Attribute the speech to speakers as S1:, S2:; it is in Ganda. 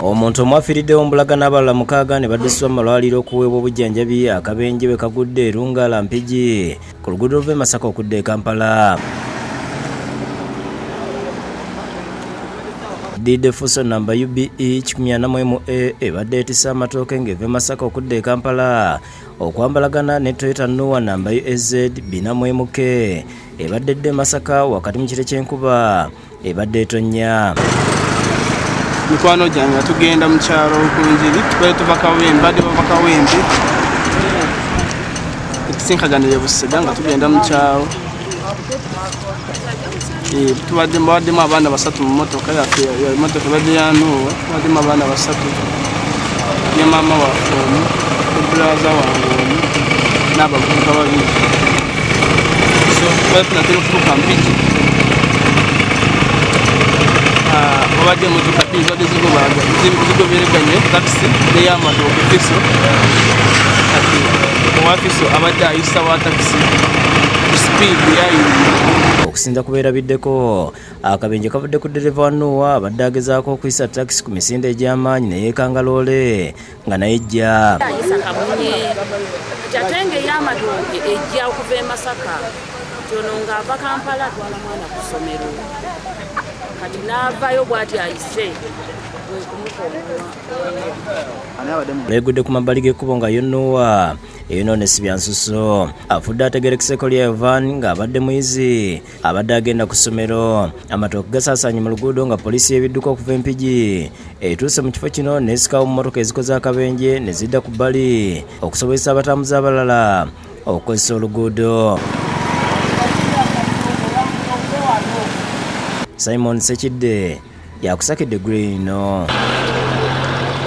S1: Omuntu omu afiiriddewo mbulaga n'abalala mukaaga ne baddusibwa mu malwaliro okuweebwa obujjanjabi akabenje bwe kagudde e Lungala Mpigi ku luguudo oluva e Masaka okudda e Kampala. Dide Fuso namba UBE 140 MA ebadde etisse amatooke ng'eva e Masaka okudda e Kampala okwambalagana ne Toyota Noah namba UAZ 4 MK ebadde edda e Masaka wakati mu kire ky'enkuba ebadde etonnya.
S2: Mikwano gyange nga tugenda mu kyalo Rukungiri, tubadde tuva Kawempe, badde bava Kawempe okusinkaganira e Busega nga tugenda mu kyalo. Eh, tubadde babaddemu abaana basatu mu motoka yaffe, emotoka ebadde ya Nuuwa, tubaddemu abaana basatu ne maama waffe omu ne bulaza wange omu n'abavubuka babiri. So tubadde tunatera okutuuka Mpigi, ah, wabadde emotoka bbiri zibadde zigobereganye, takisi n'eyamatooke fiso. Kati owa fiso abadde ayisa wa takisi ku sipiidi yayingira.
S1: Okusinza ku beerabiddeko, akabenje kavudde ku ddereeva wa Nuuwa abadde agezaako okuyisa takisi ku misinde egy'amaanyi ne yeekanga loole nga naye ejja.
S3: Ayisa Kamunye kati ate nga ey'amatooke ejja okuva e Masaka nti ono ng'ava Kampala atwala mwana ku ssomero kati n'avaayo bw'ati ayise
S1: Lwegudde ku mabbali g'ekkubo nga yo Nuuwa eyonoonese bya nsuso. Afudde ategeerekeseeko lya Evan ng'abadde muyizi abadde agenda ku ssomero. Amatooke gasaasaanye mu luguudo nga poliisi y'ebidduka okuva e Mpigi etuuse mu kifo kino n'esikawo mu mmotoka ezikoze akabenje ne zidda ku bbali okusobozesa abatambuze abalala okukozesa oluguudo. Simon Sekidde yakusakidde eggulire lino.